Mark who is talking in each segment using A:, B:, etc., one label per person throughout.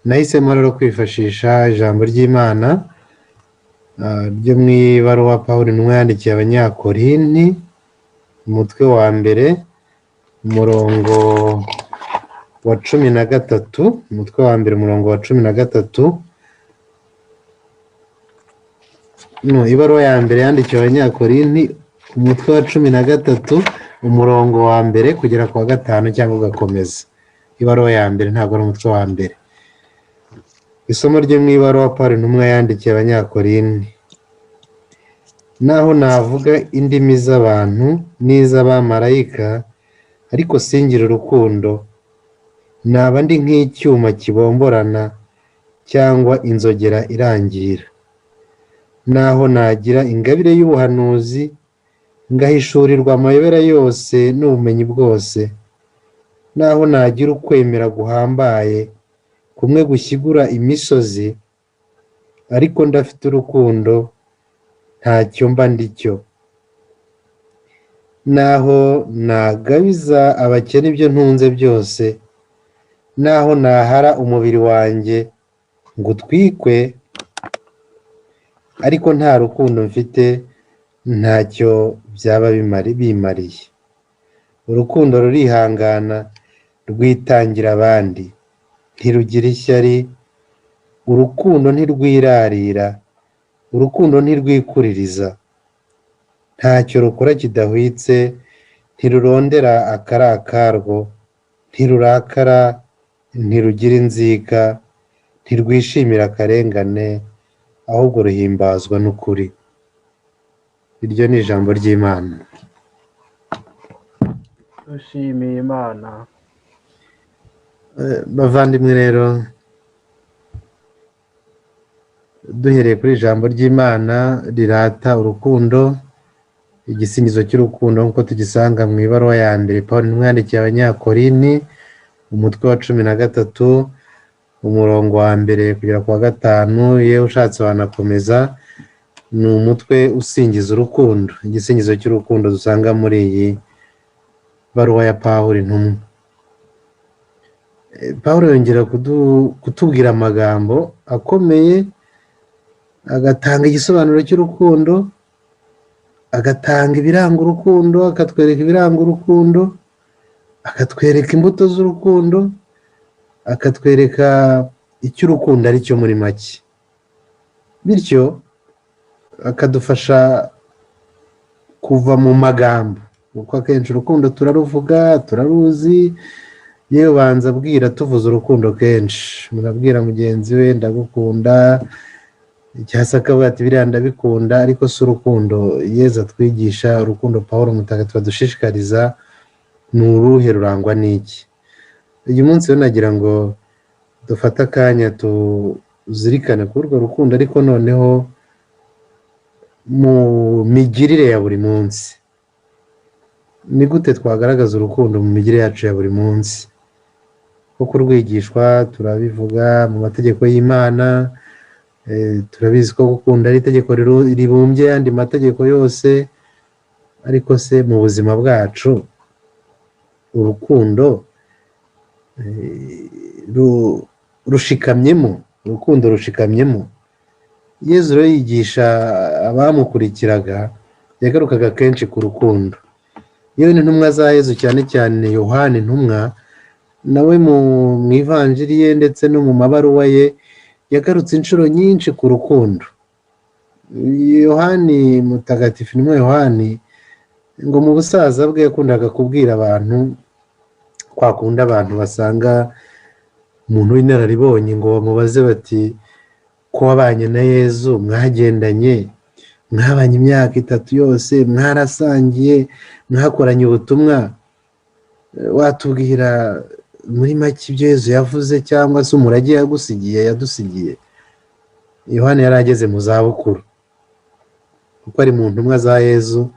A: Nahisemo rero kwifashisha ijambo ry'Imana ryo mu ibaruwa Pawulo intumwa yandikiye Abanyakorinti, umutwe wa mbere, umurongo wa 13, umutwe wa mbere umurongo wa 13. No, ibaruwa ya mbere yandikiwe Abanyakorinti, umutwe wa 13, umurongo wa mbere kugera ku wa 5 cyangwa ugakomeza. Ibaruwa ya mbere ntabwo ari umutwe wa mbere. Isomo ryo mu ibaruwa Pawulo intumwa yandikiye Abanyakorinti. Naho navuga indimi z'abantu n'iz'abamarayika, ariko singire urukundo, naba ndi nk'icyuma kibomborana cyangwa inzogera irangira. Naho nagira ingabire y'ubuhanuzi, ngahishurirwa amayobera yose n'ubumenyi bwose, naho nagira ukwemera guhambaye, kumwe gushyigura imisozi, ariko ndafite urukundo, ntacyo mba ndicyo. Naho nagabiza abakene ibyo ntunze byose, naho nahara umubiri wanjye ngo utwikwe, ariko nta rukundo mfite, ntacyo byaba bimariye. Urukundo rurihangana, rwitangira abandi, ntirugira ishyari, urukundo ntirwirarira, urukundo ntirwikuririza, ntacyo rukora kidahwitse, ntirurondera akari akarwo, ntirurakara, ntirugira inzika, ntirwishimira akarengane, ahubwo ruhimbazwa n'ukuri. Iryo ni ijambo ry'Imana.
B: Dushimiye Imana.
A: Bavandimwe rero, duhereye kuri ijambo ry'Imana rirata urukundo, igisingizo cy'urukundo nk'uko tugisanga mu ibaruwa ya mbere Pawulo intumwa yandikiye Abanyakorinti, umutwe wa 13, umurongo wa mbere kugera ku wa 5, yewe ushatse wanakomeza, ni umutwe usingiza urukundo, igisingizo cy'urukundo dusanga muri iyi baruwa ya Pawulo intumwa. Pawulo yongera kutubwira amagambo akomeye, agatanga igisobanuro cy'urukundo, agatanga ibiranga urukundo, akatwereka ibiranga urukundo, akatwereka imbuto z'urukundo, akatwereka icyo urukundo ari cyo muri make. Bityo akadufasha kuva mu magambo, kuko akenshi urukundo turaruvuga, turaruzi, yewe banza abwira tuvuze urukundo kenshi, murabwira mugenzi we ndagukunda, cyangwa se akavuga ati biriya ndabikunda, ariko si urukundo Yezu atwigisha, urukundo Pawulo mutagatifu adushishikariza ni uruhe, rurangwa n'iki? Uyu munsi rero nagira ngo dufate akanya tuzirikane kuri urwo rukundo, ariko noneho mu migirire ya buri munsi. Ni gute twagaragaza urukundo mu migirire yacu ya buri munsi? Kuko kurwigishwa turabivuga mu mategeko y'Imana, turabizi ko gukunda ari itegeko ribumbye ayandi mategeko yose, ariko se mu buzima bwacu urukundo rushikamyemo, urukundo rushikamyemo. Yezu rero yigisha abamukurikiraga, yagarukaga kenshi ku rukundo. Yewe n'intumwa za Yezu, cyane cyane Yohani intumwa, nawe mu ivanjiri ye ndetse no mu mabaruwa ye yagarutse inshuro nyinshi ku rukundo. Yohani mutagatifu, intumwa Yohani, ngo mu busaza bwe yakundaga kubwira abantu, kwa kundi abantu basanga umuntu w'inararibonye ngo bamubaze bati ko wabanye na Yezu, mwagendanye, mwabanye imyaka 3 yose, mwarasangiye, mwakoranye ubutumwa, watubwira muri make ibyo Yezu yavuze cyangwa se umurage yagusigiye, yadusigiye? Yohani yari ageze mu zabukuru, kuko ari mu ntumwa za Yezu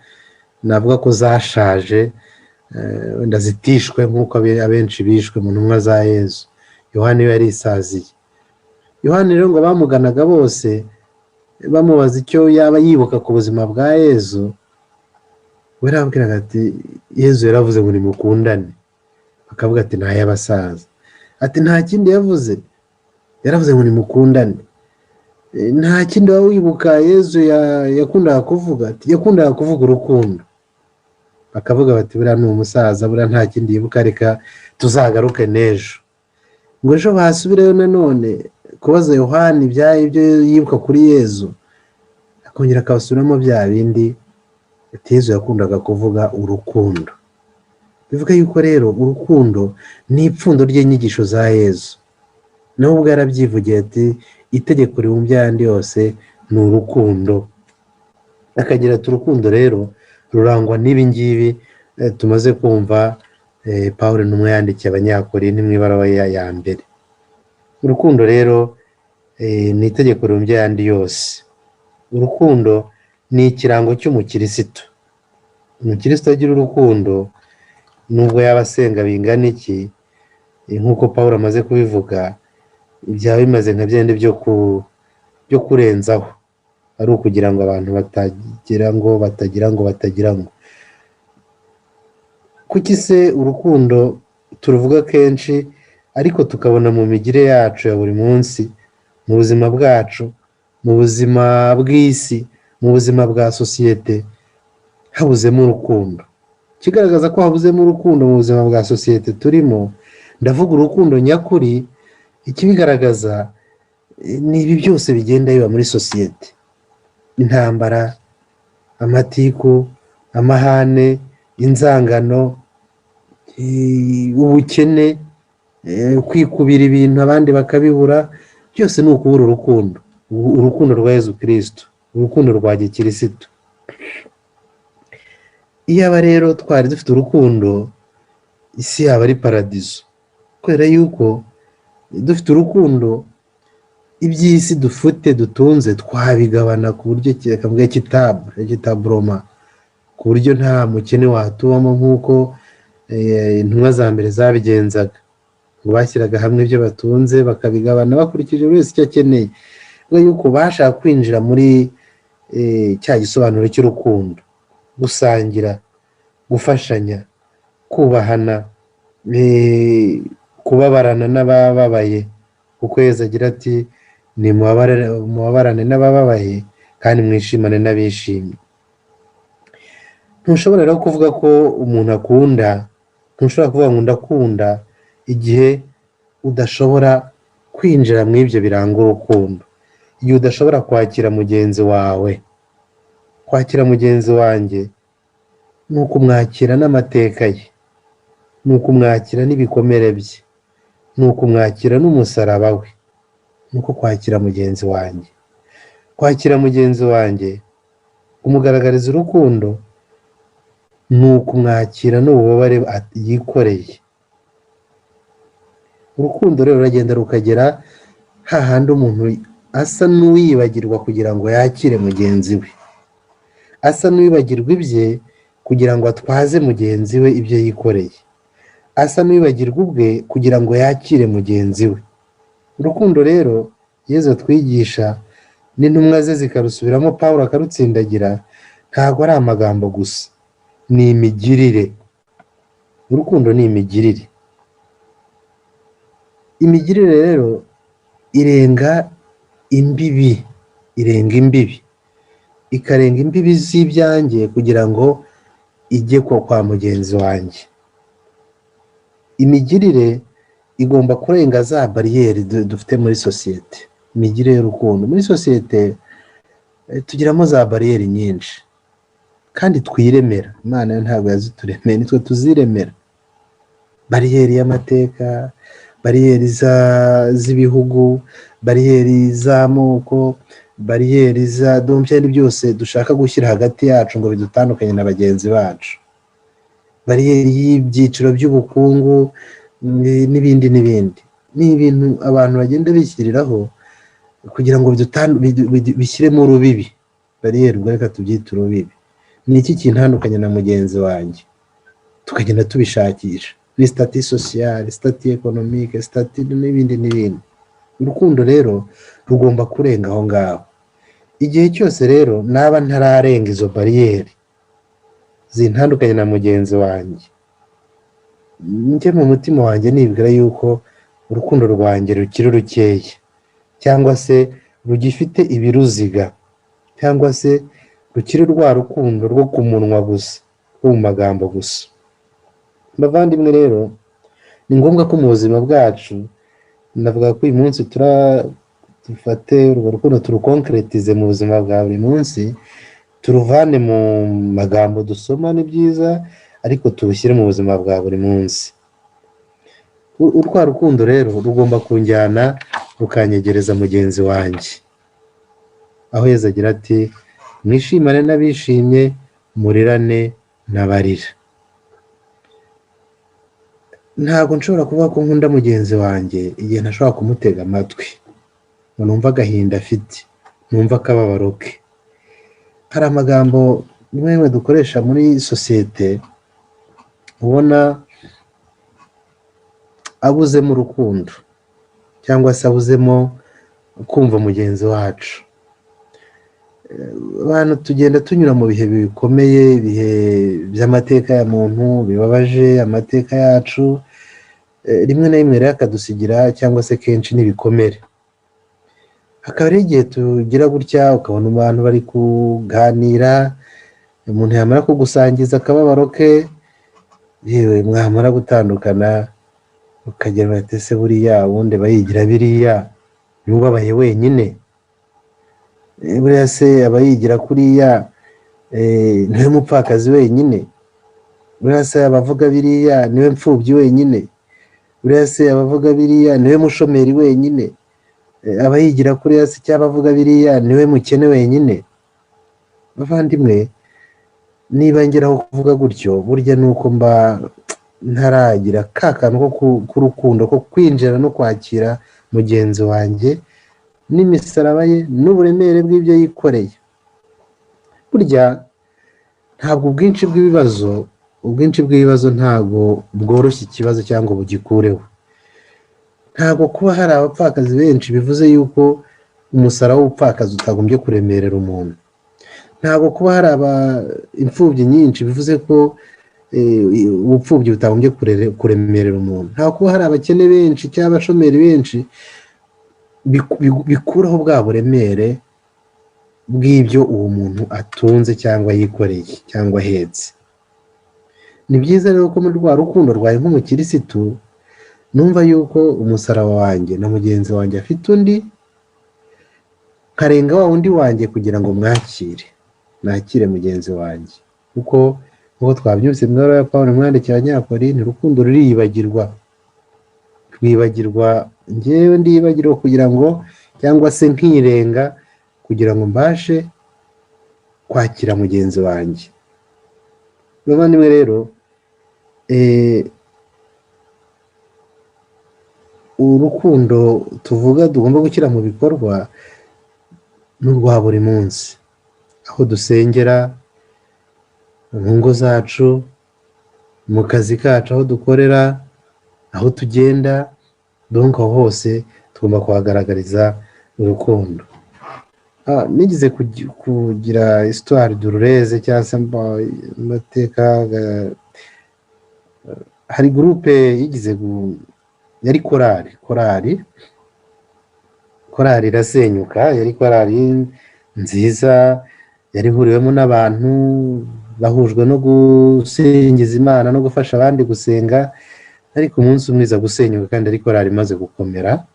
A: navuga ko zashaje, wenda zitishwe nk'uko abenshi bishwe mu ntumwa za Yezu. Yohani we yarisaziye. Yohani rero ngo bamuganaga bose bamubaza icyo yaba yibuka ku buzima bwa Yezu, we yarababwiraga ati Yezu yaravuze ngo nimukundane, bakavuga ati ni ay'abasaza, ati nta kindi yavuze. Yaravuze ngo nimukundane. Nta kindi waba wibuka Yezu yakundaga kuvuga? Yakundaga kuvuga urukundo. Bakavuga bati buriya ni umusaza, buriya nta kindi yibuka, reka tuzagaruke n'ejo. Ngo ejo basubireyo nanone kubaza Yohani ibyo yibuka kuri Yezu, akongera akabasubiramo bya bindi, ati Yezu yakundaga kuvuga urukundo. Bivuga yuko rero urukundo ni ipfundo ry'inyigisho za Yezu. Nawe ubwo yarabyivugiye ati itegeko ribumbye ayandi yose ni urukundo. Akagira ati urukundo rero rurangwa n'ibi ngibi tumaze kumva Pawulo intumwa yandikiye Abanyakorinti mu ibaruwa ya mbere. Urukundo rero ni itegeko ribumbye ayandi yose. Urukundo ni ikirango cy'umukirisitu. Umukirisitu agira urukundo nubwo yaba asenga bingana iki, nk'uko Pawulo amaze kubivuga, byaba bimaze nka byenda byo kurenzaho, ari ukugira ngo abantu batagira ngo batagira ngo batagira ngo. Kuki se urukundo turuvuga kenshi ariko tukabona mu migire yacu ya buri munsi, mu buzima bwacu, mu buzima bw'isi, mu buzima bwa sosiyete habuzemo urukundo? Ikigaragaza ko habuzemo urukundo mu buzima bwa sosiyete turimo, ndavuga urukundo nyakuri, ikibigaragaza ni ibi byose bigenda biba muri sosiyete: intambara, amatiku, amahane, inzangano, ubukene, kwikubira ibintu abandi bakabibura, byose ni ukubura urukundo, urukundo rwa Yezu Kirisitu, urukundo rwa gikirisitu. Iyaba rero twari dufite urukundo, isi yaba ari paradizo, kubera yuko dufite urukundo iby'isi dufite dutunze twabigabana ku buryo kavuga kitaburoma, ku buryo nta mukene watubamo nk'uko intumwa za mbere zabigenzaga, ngo bashyiraga hamwe ibyo batunze bakabigabana bakurikije buri wese icyo akeneye. Kubera yuko bashaka kwinjira muri cya gisobanuro cy'urukundo, gusangira, gufashanya, kubahana, kubabarana n'abababaye, kuko Yezu agira ati nimubabarane n'abababaye kandi mwishimane n'abishimye. Ntushobora rero kuvuga ko umuntu akunda, ntushobora kuvuga ngo ndakunda igihe udashobora kwinjira mu ibyo biranga urukundo, igihe udashobora kwakira mugenzi wawe. Kwakira mugenzi wanjye ni ukumwakira n'amateka ye, ni ukumwakira n'ibikomere bye, ni ukumwakira n'umusaraba we, ni uko kwakira mugenzi wanjye. Kwakira mugenzi wanjye, kumugaragariza urukundo, ni ukumwakira n'ububabare yikoreye. Urukundo rero ruragenda rukagera hahandi umuntu asa n'uwibagirwa kugira ngo yakire mugenzi we, asa n'uwibagirwa ibye kugira ngo atwaze mugenzi we ibyo yikoreye, asa n'uwibagirwa ubwe kugira ngo yakire mugenzi we. Urukundo rero Yezu atwigisha n'intumwa ze zikarusubiramo, Pawulo akarutsindagira, ntabwo ari amagambo gusa, ni imigirire. Urukundo ni imigirire. Imigirire rero irenga imbibi, irenga imbibi, ikarenga imbibi z'ibyanjye kugira ngo ijye kwa mugenzi wanjye. Imigirire igomba kurenga za bariyeri dufite muri sosiyete. Imigirire y'urukundo muri sosiyete tugiramo za bariyeri nyinshi kandi twiremera. Imana yo ntabwo yazituremeye, nitwe tuziremera. Bariyeri y'amateka, bariyeri z'ibihugu, bariyeri z'amoko, bariyeri za dompyeri, byose dushaka gushyira hagati yacu ngo bidutandukanye na bagenzi bacu, bariyeri y'ibyiciro by'ubukungu n'ibindi n'ibindi. Ni ibintu abantu bagenda bishyiriraho kugira ngo bishyiremo urubibi. Bariyeri ubwo reka tubyite urubibi. Ni iki kintandukanya na mugenzi wanjye? Tukagenda tubishakisha, ni statut social, statut économique, statut n'ibindi n'ibindi. Urukundo rero rugomba kurenga aho ngaho. Igihe cyose rero naba ntararenga izo bariyeri zintandukanye na mugenzi wanjye, njye mu mutima wanjye nibwira yuko urukundo rwanjye rukiri rukeya. Cyangwa se rugifite ibiruziga, cyangwa se rukiri rwa rukundo rwo ku munwa gusa, rwo mu magambo gusa. Bavandimwe rero, ni ngombwa ko mu buzima bwacu, ndavuga ko uyu munsi dufate urwo rukundo turukonkeretize mu buzima bwa buri munsi, turuvane mu magambo dusoma, ni byiza, ariko turushyire mu buzima bwa buri munsi. Urwa rukundo rero rugomba kunjyana rukanyegereza mugenzi wanjye, aho Yezu agira ati mwishimane n'abishimye, murirane n'abarira. Ntabwo nshobora kuvuga ko nkunda mugenzi wanjye igihe ntashobora kumutega amatwi ngo numve agahinda afite, numve akababaro ke. Hari amagambo rimwe na rimwe dukoresha muri sosiyete ubona abuzemo urukundo, cyangwa se abuzemo kumva mugenzi wacu. Abantu tugenda tunyura mu bihe bikomeye, ibihe by'amateka ya muntu bibabaje, amateka yacu rimwe na rimwe rero akadusigira cyangwa se kenshi n'ibikomere. Hakaba hari igihe tugira gutya ukabona abantu bari kuganira, umuntu yamara kugusangiza akababaro ke, yewe mwamara gutandukana ukagira bati ese buriya ubundi aba yigira biriya, niwe ubabaye wenyine, buriya se aba yigira kuriya, niwe mupfakazi wenyine, buriya se aba avuga biriya niwe mfubyi wenyine, buriya se aba avuga biriya niwe mushomeri wenyine, aba yigira kuriya se cyangwa avuga biriya niwe mukene wenyine. Bavandimwe, niba ngeraho kuvuga gutyo, burya ni uko mba ntaragira ka kantu ko k'urukundo ko kwinjira no kwakira mugenzi wanjye n'imisaraba ye n'uburemere bw'ibyo yikoreye. Burya ntabwo ubwinshi bw'ibibazo, ubwinshi bw'ibibazo ntabwo bworoshya ikibazo cyangwa bugikureho. Ntabwo kuba hari abapfakazi benshi bivuze yuko umusaraba w'ubupfakazi utagombye kuremerera umuntu. Ntabwo kuba hari imfubyi nyinshi bivuze ko ubupfubyi butagombye kuremerera umuntu. Ntabwo kuba hari abakene benshi cyangwa abashomeri benshi bikuraho bwa buremere bw'ibyo uwo muntu atunze cyangwa yikoreye cyangwa ahetse. Ni byiza rero ko muri rwa rukundo rwawe nk'umukirisitu numva yuko umusaraba wanjye na mugenzi wanjye afite undi, nkarenga wa wundi wanjye kugira ngo mwakire, nakire mugenzi wanjye. Kuko nk'uko twabyumvise mu ibaruwa ya Pawulo umwandikiye Abanyakorinti, urukundo ruriyibagirwa, rwibagirwa njyewe ndiyibagirwa kugira ngo, cyangwa se nkirenga kugira ngo mbashe kwakira mugenzi wanjye. Bavandimwe rero, urukundo tuvuga tugomba gushyira mu bikorwa ni urwa buri munsi, aho dusengera, mu ngo zacu, mu kazi kacu, aho dukorera, aho tugenda, donc aho hose tugomba kuhagaragariza urukundo. Nigeze kugira histoire douloureuse cyangwa se amateka, hari groupe yigize yari korali, korali irasenyuka, yari korali nziza, yari ihuriwemo n'abantu bahujwe no gusingiza Imana no gufasha abandi gusenga, ariko umunsi umwe iza gusenyuka kandi ari korali imaze gukomera.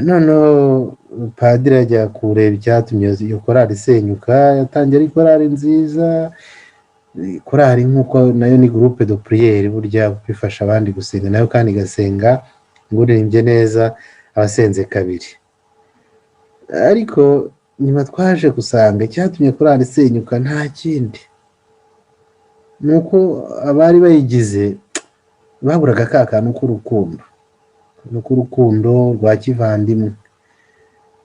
A: Noneho padiri ajya kureba icyatumye iyo korali isenyuka, yatangiye ari korali nziza, korali nk'uko nayo ni groupe de prière, burya bifasha abandi gusenga nayo kandi igasenga, ngo uririmbye neza abasenze kabiri. Ariko nyuma twaje gusanga icyatumye korali isenyuka nta kindi, ni uko abari bayigize baburaga ka kantu k'urukundo, k'urukundo rwa kivandimwe.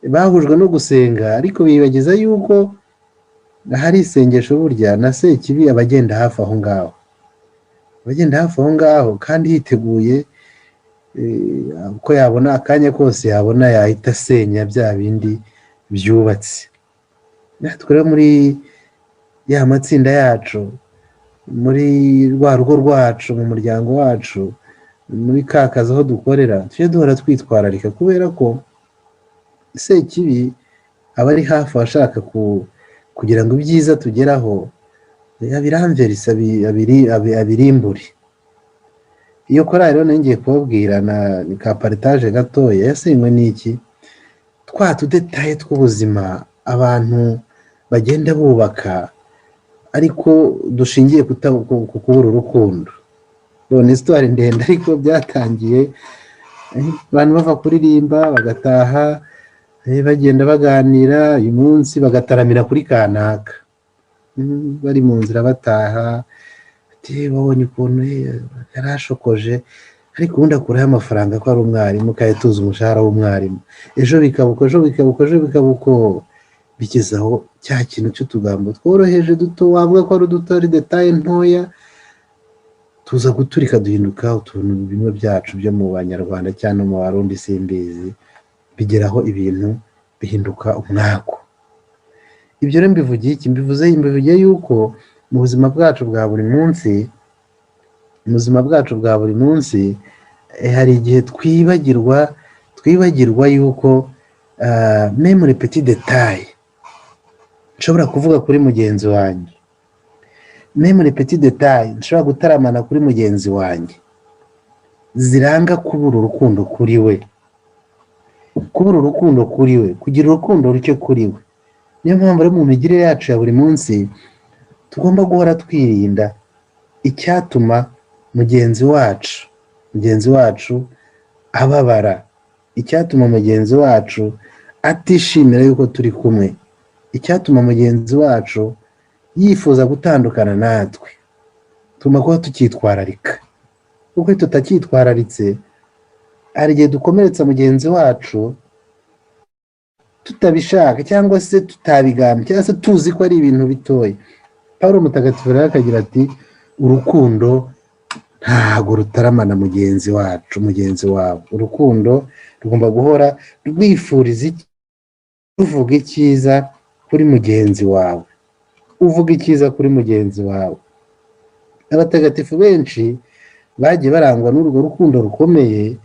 A: Bahujwe no gusenga ariko bibagiza yuko hari isengesho burya na Sekibi aba agenda hafi aho ngaho, abagenda hafi aho ngaho kandi yiteguye ko yabona akanya kose yabona yahita asenya bya bindi byubatse. Natwe rero muri ya matsinda yacu, muri rwa rugo rwacu, mu muryango wacu, muri ka kazi aho dukorera, tujye duhora twitwararika, kubera ko Sekibi aba ari hafi ashaka kugira ngo ibyiza tugeraho abiramverise, abirimbure. Iyo korali rero ngiye kubabwira ni ka partage gatoya, yasenywe n'iki? Twa tudétails tw'ubuzima abantu bagenda bubaka ariko dushingiye ku kubura urukundo. Ni histoire ndende, ariko byatangiye abantu bava kuririmba bagataha, bagenda baganira, uyu munsi bagataramira kuri kanaka. Bari mu nzira bataha, ati babonye ukuntu yari ashokoje, ariko ubundi akuraho amafaranga ko ari umwarimu, kandi tuzi umushahara w'umwarimu. Ejo bikaba uko, ejo bikaba uko, ejo bikaba uko, bigeze aho cya kintu cy'utugambo tworoheje duto, wavuga ko ari uduto, ari détail ntoya, tuza guturika duhinduka utuntu bimwe byacu byo mu Banyarwanda cyangwa mu Barundi, simbizi, bigeraho ibintu bihinduka umwaku. Ibyo rero mbivugiye iki? Mbivugiye yuko mu buzima bwacu bwa buri munsi, mu buzima bwacu bwa buri munsi, hari igihe twibagirwa yuko même les petits détails nshobora kuvuga kuri mugenzi wanjye, même les petits détails nshobora gutaramana kuri mugenzi wanjye, ziranga kubura urukundo kuri we, kubura urukundo kuri we, kugira urukundo ruke kuri we. Niyo mpamvu rero mu migirire yacu ya buri munsi tugomba guhora twirinda icyatuma mugenzi wacu ababara, icyatuma mugenzi wacu atishimira yuko turi kumwe, icyatuma mugenzi wacu yifuza gutandukana natwe. Tugomba kuba tukitwararika, kuko iyo tutacyitwararitse hari igihe dukomeretsa mugenzi wacu tutabishaka, cyangwa se tutabigamba, cyangwa se tuzi ko ari ibintu bitoya. Paul Mutagatifu rero akagira ati: "Urukundo ntabwo rutaramana mugenzi wacu, mugenzi wawe." Urukundo rugomba guhora rwifuriza iki? Ruvuga icyiza kuri mugenzi wawe, uvuga icyiza kuri mugenzi wawe. Abatagatifu benshi bagiye barangwa n'urwo rukundo rukomeye,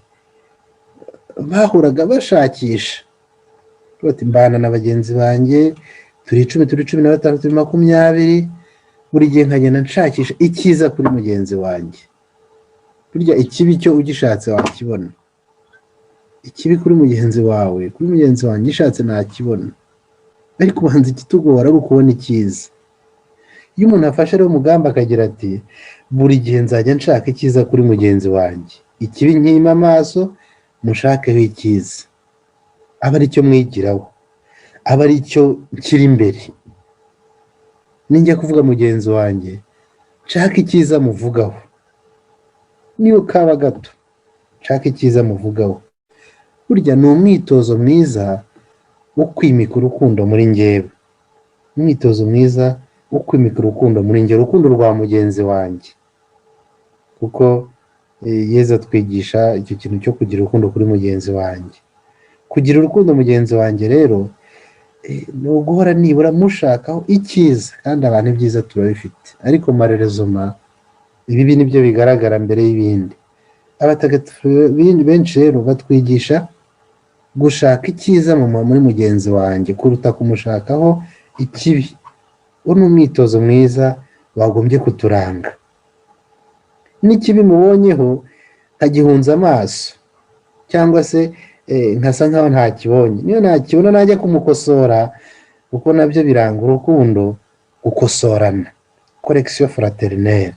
A: bahoraga bashakisha bati: "Mbana na bagenzi banjye, turi 10, turi 15, turi 20, buri gihe nkagenda nshakisha icyiza kuri mugenzi wanjye." Burya ikibi cyo ugishatse wakibona. Ikibi kuri mugenzi wawe, kuri mugenzi wanjye gishatse nakibona, ariko ubanza ikitugora ari ukubona icyiza. Iyo umuntu afashe rero umugambi akagira ati: "Buri gihe nzajya nshaka icyiza kuri mugenzi wanjye, ikibi nkima amaso, mushakeho icyiza, aba aricyo mwigiraho, aba aricyo nshyira imbere, ninjya kuvuga mugenzi wanjye nshaka icyiza muvugaho, niyo kaba gato, nshaka icyiza muvugaho." Burya ni umwitozo mwiza wo kwimika urukundo muri ngewe, umwitozo mwiza wo kwimika urukundo muri ngewe, urukundo rwa mugenzi wanjye, kuko Yezu atwigisha icyo kintu cyo kugira urukundo kuri mugenzi wanjye. Kugira urukundo mugenzi wanjye rero ni uguhora nibura mushakaho icyiza, kandi abantu ibyiza turabifite, ariko malheureusement ibibi nibyo bigaragara mbere y'ibindi. Abatagatifu benshi rero batwigisha gushaka icyiza muri mugenzi wanjye kuruta kumushakaho ikibi. Uwo ni umwitozo mwiza wagombye kuturanga. N'ikibi mubonyeho nkagihunza amaso, cyangwa se nkasa nkaho ntakibonye, niyo ntakibona najya kumukosora, kuko nabyo biranga urukundo, gukosorana, correction fraternelle.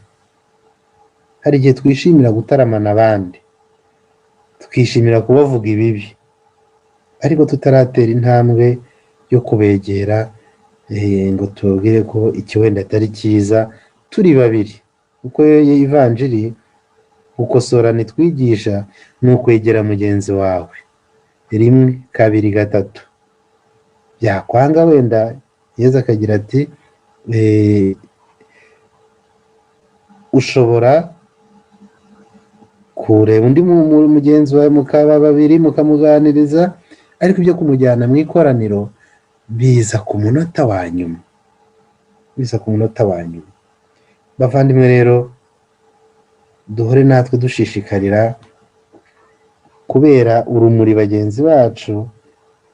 A: Hari igihe twishimira gutaramana abandi, tukishimira kubavuga ibibi, ariko tutaratera intambwe yo kubegera ngo tubabwire ko iki wenda atari cyiza, turi babiri, kuko ivanjiri gukosorana itwigisha ni ukwegera mugenzi wawe rimwe, kabiri, gatatu, byakwanga wenda Yezu akagira ati: "Ushobora kureba undi mugenzi wawe, mukaba babiri, mukamuganiriza," ariko ibyo kumujyana mu ikoraniro biza ku munota wa nyuma, biza ku munota wa nyuma. Bavandimwe rero, duhore natwe dushishikarira kubera urumuri bagenzi bacu.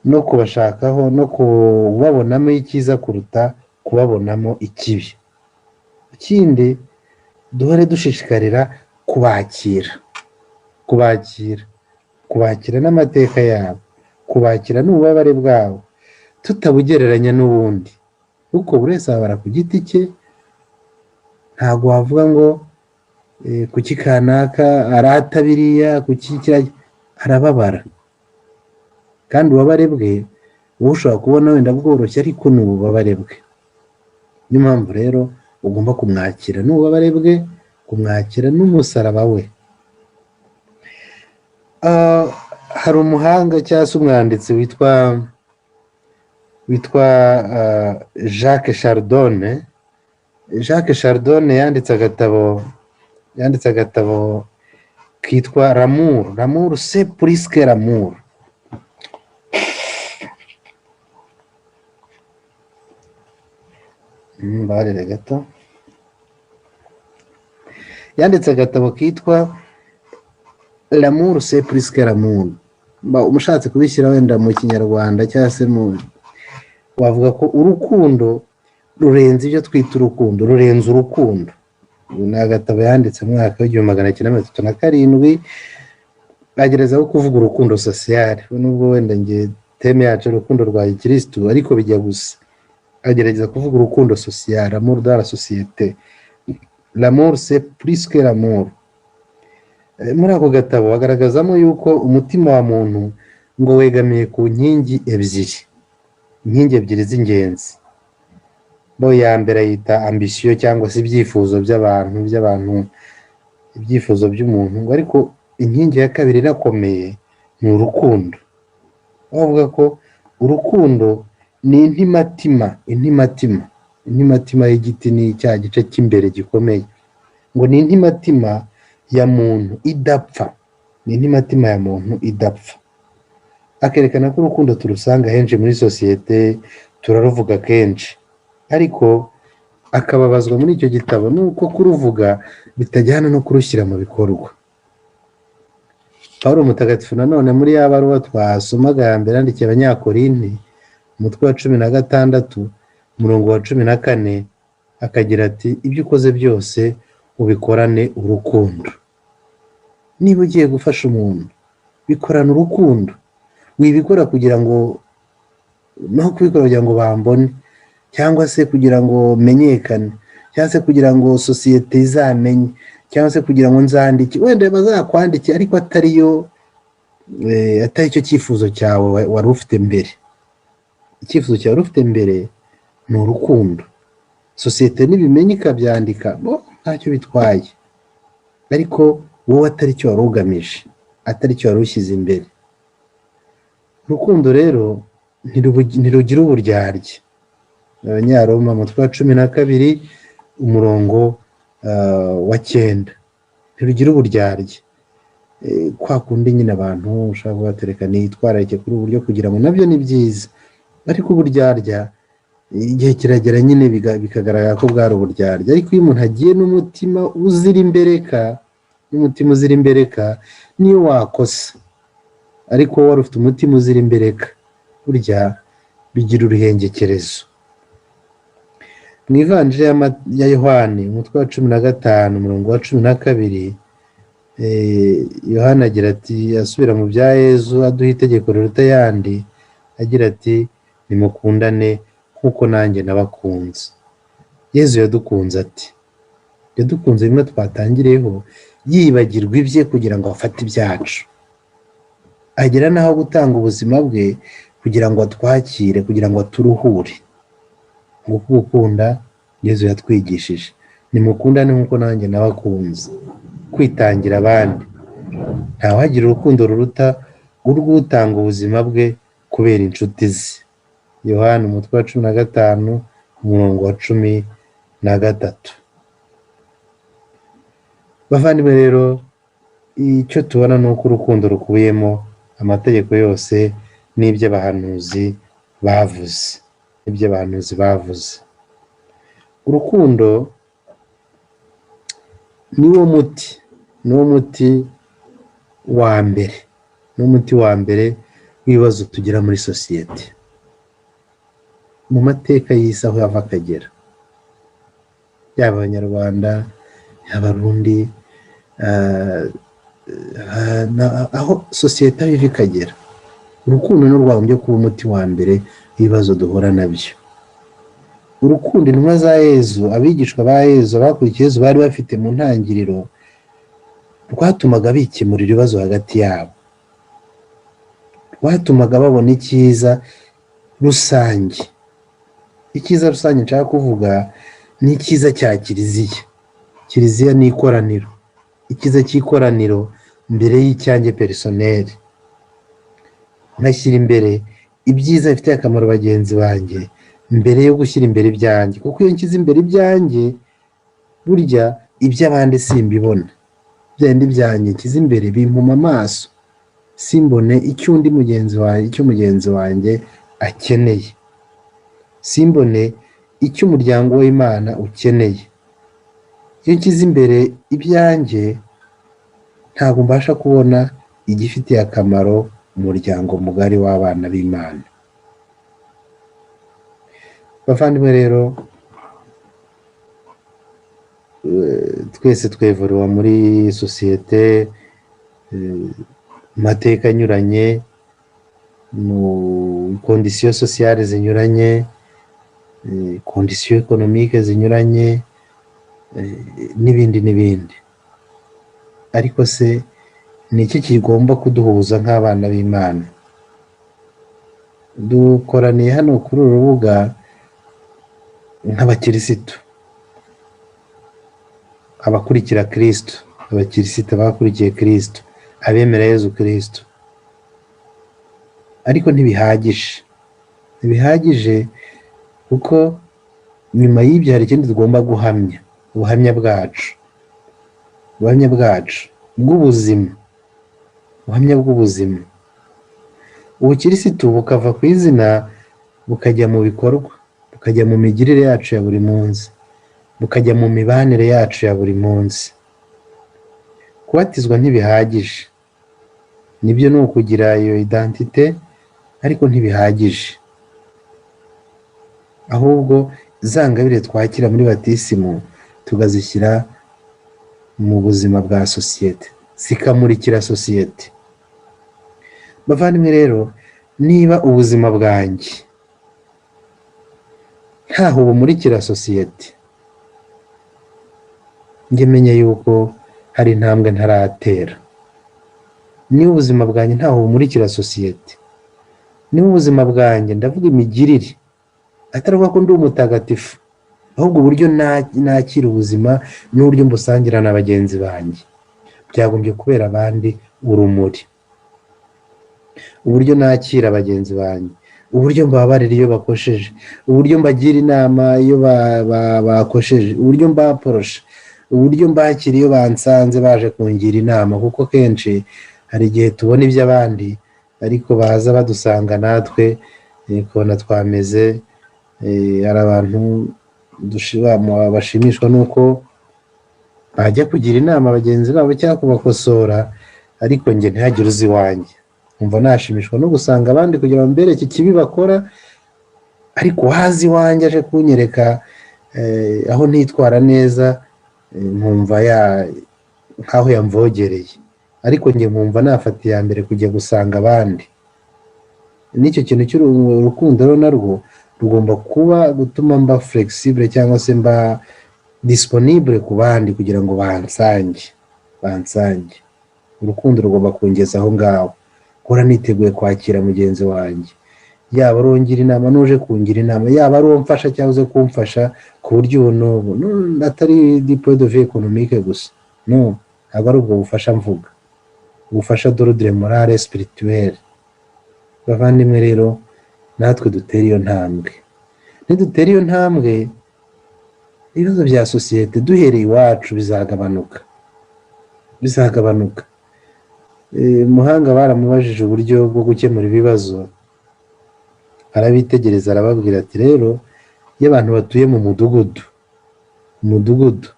A: no kubashakaho no kubabonamo icyiza kuruta kubabonamo ikibi. Ikindi, duhore dushishikarira kubakira, kubakira, kubakira n'amateka yabo, kubakira n'ububabare bwabo, tutabugereranya n'ubundi, kuko buri wese ababara ku giti cye. Ntabwo wavuga ngo kuki kanaka arata biriya, kuki kiriya, arababara, kandi ububabare bwe wowe ushobora kubona wenda bworoshye, ariko ni ububabare bwe. Niyo mpamvu rero ugomba kumwakira n'ububabare bwe, kumwakira n'umusaraba we. Hari umuhanga cyangwa se umwanditsi witwa Jacques Chardonne. Jacques Chardonne yanditse agatabo kitwa "L'amour, l'amour c'est plus que l'amour". Mbabarire gato. Yanditse agatabo kitwa "L'amour c'est plus que l'amour". Ushatse kubishyira wenda mu Kinyarwanda cyangwa se mu wavuga ko urukundo rurenze ibyo twita urukundo, rurenze urukundo. Ni agatabo yanditse mu mwaka w'1937, agerezaho kuvuga urukundo social, nubwo wenda nge thème yacu urukundo rwa gikirisitu, ariko bijya gusa. Agerageza kuvuga urukundo social, amour dans la société, l'amour c'est plus que l'amour. Muri ako gatabo agaragazamo yuko umutima wa muntu ngo wegamiye ku nkingi ebyiri, inkingi ebyiri z'ingenzi. Bo ya mbere ayita ambition cyangwa se ibyifuzo by'abantu, ibyifuzo by'umuntu ngo, ariko inkingi ya kabiri irakomeye, ni urukundo. Aho avuga ko urukundo ni intimatima, intimatima, intimatima y'igiti ni cya gice cy'imbere gikomeye, ngo ni intimatima ya muntu idapfa, ni intimatima ya muntu idapfa. Akerekana ko urukundo turusanga henshi muri sosiyete, turaruvuga kenshi, ariko akababazwa muri icyo gitabo nuko kuruvuga bitajyana no kurushyira mu bikorwa. Pawulo Mutagatifu nanone muri ya baruwa twasomaga ya mbere yandikiye Abanyakorinti, umutwe wa 16, umurongo wa 14, akagira ati: "Ibyo ukoze byose ubikorane urukundo." Niba ugiye gufasha umuntu, bikorane urukundo, wibikora kugira ngo, no kubikora kugira ngo bambone, cyangwa se kugira ngo menyekane, cyangwa se kugira ngo sosiyete izamenye, cyangwa se kugira ngo nzandike, wenda bazakwandike, ariko atariyo, atari cyo cyifuzo cyawe wari ufite mbere. Icyifuzo cyawe wari ufite mbere ni urukundo. Sosiyete nibimenye ikabyandika, bo ntacyo bitwaye, ariko wowe atari cyo wari ugamije, atari cyo wari ushyize imbere. Urukundo rero ntirugira uburyarya. Abanyaroma umutwe wa 12, umurongo wa 9, ntirugira uburyarya. Kwa kundi nyine abantu ushobora kubatereka nitwararike kuri ubu buryo kugira ngo nabyo ni byiza, ariko uburyarya igihe kiragera nyine bikagaragara ko bwari uburyarya. Ariko iyo umuntu agiye n'umutima uzira imbereka, n'umutima uzira imbereka, niyo wakosa ariko wari ufite umutima uzira imbereka, burya bigira uruhengekerezo. Mu Ivanjiri ya Yohani, umutwe wa 15, umurongo wa 12, Yohani agira ati, asubira mu bya Yezu aduha itegeko riruta ayandi, agira ati: "Nimukundane nk'uko nanjye nabakunze." Yezu yadukunze ati, yadukunze bimwe twatangiriyeho, yibagirwa ibye kugira ngo afate ibyacu, agera n'aho gutanga ubuzima bwe kugira ngo atwakire, kugira ngo aturuhure. Nguko gukunda Yezu yatwigishije, nimukundane nk'uko nanjye nabakunze, kwitangira abandi. Ntawagira urukundo ruruta urw'utanga ubuzima bwe kubera inshuti ze. Yohani umutwe wa 15, umurongo wa 13. Bavandimwe rero, icyo tubona ni uko urukundo rukubiyemo amategeko yose n'ibyo abahanuzi bavuze, n'ibyo abahanuzi bavuze. Urukundo niwo muti, niwo muti wa mbere, niwo muti wa mbere w'ibibazo tugira muri sosiyete, mu mateka y'isi aho yava akagera, yaba Abanyarwanda, yaba Abarundi, aho sosiyete aho iva ikagera, urukundo ni rwagombye kuba umuti wa mbere w'ibibazo duhura nabyo. Urukundo intumwa za Yezu, abigishwa ba Yezu, abakurikiye Yezu bari bafite mu ntangiriro, rwatumaga bikemurira ibibazo hagati yabo, rwatumaga babona icyiza rusange. Icyiza rusange nshaka kuvuga ni icyiza cya Kiliziya. Kiliziya ni ikoraniro, icyiza cy'ikoraniro mbere y'icyanjye personnel. Nkashyira imbere ibyiza bifitiye akamaro bagenzi banjye mbere yo gushyira imbere ibyanjye, kuko iyo nshyize imbere ibyanjye, burya iby'abandi simbibona. Bya bindi byanjye nshyize imbere bimpuma amaso, simbone icyo undi mugenzi wanjye, icyo mugenzi wanjye akeneye, simbone icyo umuryango w'Imana ukeneye. Iyo nshyize imbere ibyanjye, ntabwo mbasha kubona igifitiye akamaro umuryango mugari w'abana b'Imana. Bavandimwe rero, twese twevoluwa muri sosiyete, mu mateka anyuranye, mu conditions sociales zinyuranye, conditions économiques zinyuranye, n'ibindi n'ibindi. Ariko se ni iki kigomba kuduhuza nk'abana b'Imana? Dukoraniye hano kuri uru rubuga nk'abakirisitu, abakurikira Kirisitu, abakirisitu bakurikiye Kirisitu, abemera Yezu Kirisitu. Ariko ntibihagije, ntibihagije, kuko nyuma y'ibyo hari ikindi tugomba guhamya: ubuhamya bwacu, ubuhamya bwacu bw'ubuzima, ubuhamya bw'ubuzima. Ubukirisitu bukava ku izina bukajya mu bikorwa, bukajya mu migirire yacu ya buri munsi, bukajya mu mibanire yacu ya buri munsi. Kubatizwa ntibihagije, nibyo, ni ukugira iyo identité, ariko ntibihagije. Ahubwo za ngabire twakira muri batisimu tukazishyira mu buzima bwa sosiyete, zikamurikira sosiyete. Bavandimwe rero, niba ubuzima bwanjye ntaho bumurikira sosiyete, njye menya yuko hari intambwe ntaratera. Niba ubuzima bwanjye ntaho bumurikira sosiyete, niba ubuzima bwanjye, ndavuga imigirire, atari ukuvuga ko ndi umutagatifu, ahubwo uburyo nakira ubuzima n'uburyo mbusangira na bagenzi banjye byagombye kubera abandi urumuri. Uburyo nakira bagenzi banjye, uburyo mbabarira iyo bakosheje, uburyo mbagira inama iyo bakosheje, uburyo mbaporosha, uburyo mbakira iyo bansanze baje kungira inama, kuko kenshi hari igihe tubona iby'abandi, ariko baza badusanga natwe ukabona twameze. Hari abantu bashimishwa n'uko bajya kugira inama bagenzi babo cyangwa kubakosora, ariko njye ntihagire uzi iwanjye. Nkumva nashimishwa no gusanga abandi kugira ngo mbereke ikibi bakora, ariko waza iwanjye aje kunyereka aho ntitwara neza, nkumva nkaho yamvogereye, ariko njye nkumva nafata iya mbere kujya gusanga abandi. N'icyo kintu cy'urukundo rero narwo rugomba kuba gutuma mba flexible cyangwa se mba disponible ku bandi kugira ngo bansange, bansange. Urukundo rugomba kungeza aho ngaho, guhora niteguye kwakira mugenzi wanjye, yaba ari uwo ngira inama n'uje kungira inama, yaba ari uwo mfasha cyangwa uze kumfasha ku buryo ubu n'ubu, atari du point de vue économique gusa, no, ntabwo ari ubwo bufasha mvuga, ubufasha d'ordre moral, spirituel. Bavandimwe rero, natwe dutere iyo ntambwe. Nidutera iyo ntambwe, ibibazo bya sosiyete duhereye iwacu bizagabanuka, bizagabanuka. Umuhanga baramubajije uburyo bwo gukemura ibibazo, arabitegereza, arababwira ati: "Rero iyo abantu batuye mu mudugudu, umudugudu,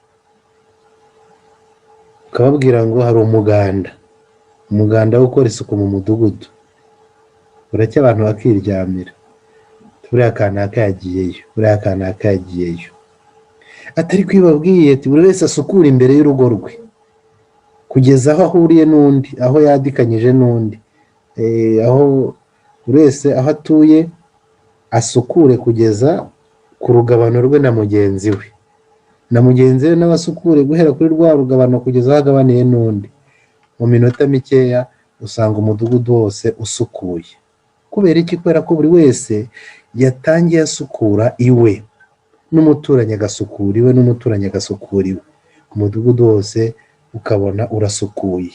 A: ukababwira ngo hari umuganda, umuganda wo gukora isuku mu mudugudu, Buracya abantu bakiryamira, buriya kanaka yagiyeyo, buriya kanaka yagiyeyo. Atari ko iyo babwiye ati buri wese asukura imbere y'urugo rwe kugeza aho ahuriye n'undi, aho yadikanyije n'undi, aho buri wese aho atuye asukure kugeza ku rugabano rwe na mugenzi we, na mugenzi we nawe asukure guhera kuri rwa rugabano kugeza aho agabaniye n'undi. Mu minota mikeya usanga umudugudu wose usukuye. Kubera iki? Kubera ko buri wese yatangiye asukura iwe, n'umuturanyi agasukura iwe, n'umuturanyi agasukura iwe, umudugudu wose ukabona urasukuye.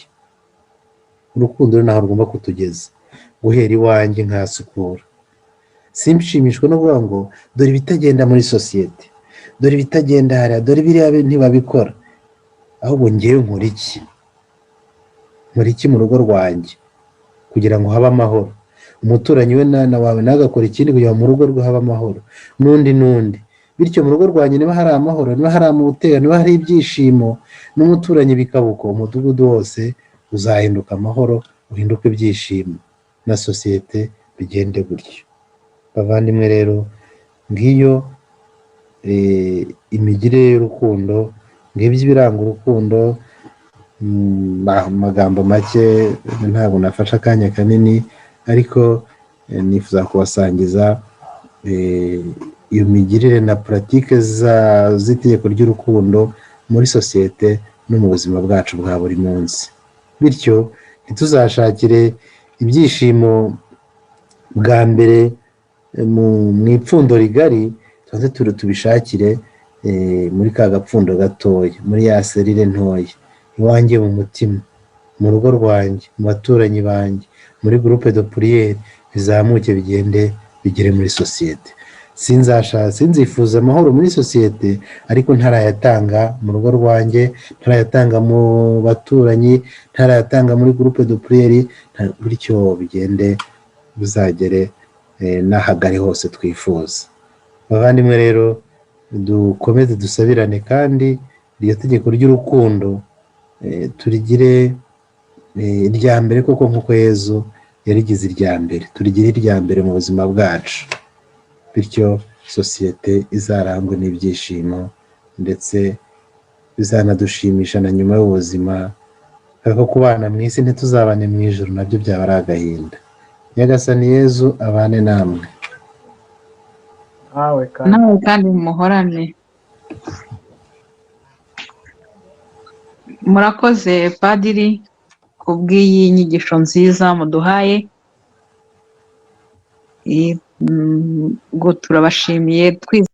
A: Urukundo rero ntaho rugomba kutugeza, guhera iwanjye nkasukura. Simshimishwe no kuvuga ngo dore ibitagenda muri sosiyete, dore ibitagenda hariya, dore biriya ntibabikora, ahubwo ngewe nkora iki? Nkora iki mu rugo rwanjye kugira ngo habe amahoro? Umuturanyi we na wawe nawe agakora ikindi kugira ngo mu rugo rwe habe amahoro, n'undi n'undi. Bityo mu rugo rwanjye niba hari amahoro, niba hari umutekano, niba hari ibyishimo, n'umuturanyi bikaba uko, umudugudu wose uzahinduka amahoro, uhinduke ibyishimo, na sosiyete bigende gutyo. Bavandimwe rero, ngiyo imigirire y'urukundo, ngibyo ibiranga urukundo mu magambo make. Ntabwo nafashe akanya kanini, ariko nifuza kubasangiza iyo migirire na pratique z'itegeko ry'urukundo muri sosiyete no mu buzima bwacu bwa buri munsi. Bityo ntituzashakire ibyishimo bwa mbere mu ipfundo rigari, tubanze tubishakire muri ka gapfundo gatoya, muri ya cellule ntoya, iwanjye mu mutima, mu rugo rwanjye, mu baturanyi banjye, muri groupe de prière, bizamuke bigende bigere muri sosiyete. Sinzifuza amahoro muri sosiyete ariko ntarayatanga mu rugo rwanjye, ntarayatanga mu baturanyi, ntarayatanga muri groupe de prière, bityo bigende bizagere n'ahagari hose twifuza. Bavandimwe rero, dukomeze dusabirane, kandi iryo tegeko ry'urukundo turigire irya mbere koko, nk'uko Yezu yarigize irya mbere, turigire irya mbere mu buzima bwacu. Bityo sosiyete izarangwe n'ibyishimo, ndetse bizanadushimisha na nyuma y'ubuzima, kubera ko kubana mu isi ntituzabane mu ijuru nabyo byaba ari agahinda. Nyagasani Yezu abane namwe.
B: Nawe kandi.
C: Nawe kandi muhorane. Murakoze padiri kubw'iyi nyigisho nziza muduhaye. Ubwo turabashimiye twize.